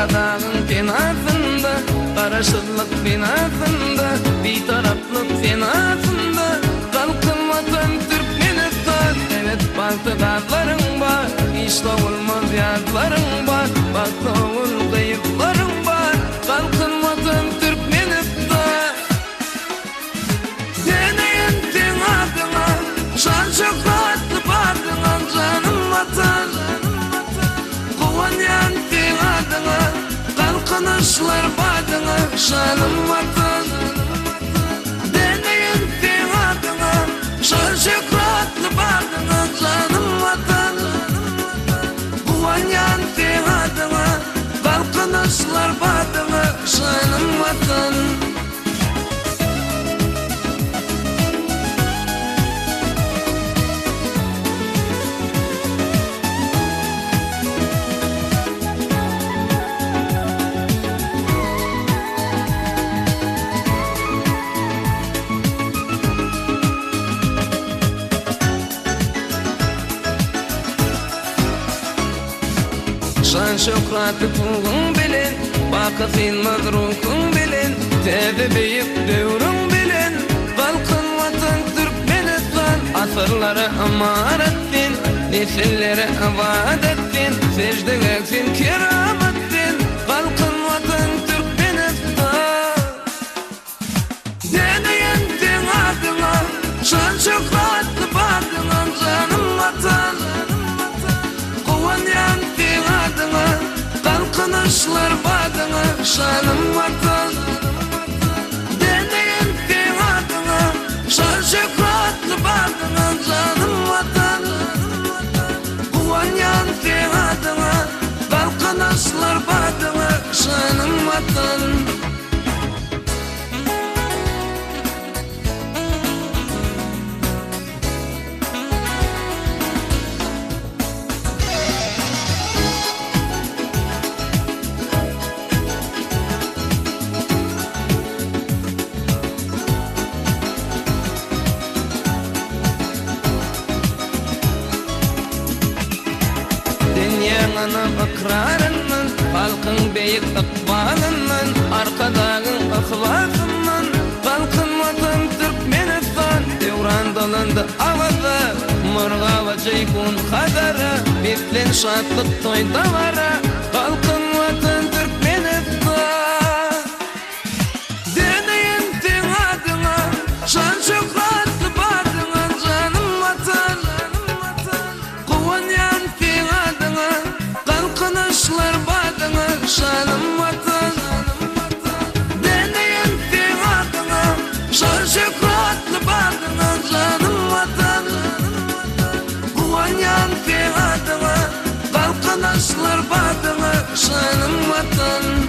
Arkadagyň penasynda, Garaşsyzlyk binasynda, Bitaraplyk senasynda, Galkyn Watan Türkmenistan! Evet bagtly gazlaryň bar, Hiç sowulmaz ýazlaryň bar, Bagtly ogul gyzlaryň bar, Galkyn Watan Türkmenistan! Deneýin seň adyňa, Şan-şöhratly badyňa, Janym Watan! Guwanýan seň adyňa, Galkynyşlar badyňa, Şanym Watan! Deneýin seň adyňa, Şan-şöhratly badyňa, Janym Watan! Guwanýan seň adyňa, Galkynyşlar badyňa, Şanym Watan! Şan-şöhratly tuguň bilen, Baky synmaz ruhuň bilen, Täze beýik döwrüň bilen, Galkyn Watan Türkmenistan! Asyrlara ymarat sen, Nesillere ybadat sen, Seždegäh sen, keramat sen, Galkyn Watan Türkmenistan! Deneýin seň adyňa, Şan-şöhratly badyňa, Janym Watan! Guwanýan seň adyňa, Galkynyşlar badyňa, Şanym Watan! Deneýin seň adyňa, Şan-şöhratly badyňa, Janym Watan! Guwanýan seň adyňa, Galkynyşlar badyňa, Şanym Watan! Dünýäň ynam ykraryndan, Halkyň beýik ykbalyndan, Arkadagyň yhlasyndan, Galkyn Watan Türkmenistan! Döwran dolandy Awaza, Murgaba, Jeýhun, Hazara, Beslen şatlyk toý dabara, Galkyn Watan Türkmenistan! Deneýin seň adyňa, Şan-şöhratly badyňa, Janym Watan! Guwanýan seň adyňa, Galkynyşlar badyňa, Şanym Watan! Deneýin seň adyňa, Şan-şöhratly badyňa, Janym Watan! Guwanýan seň adyňa, Galkynyşlar badyňa, Şanym Watan!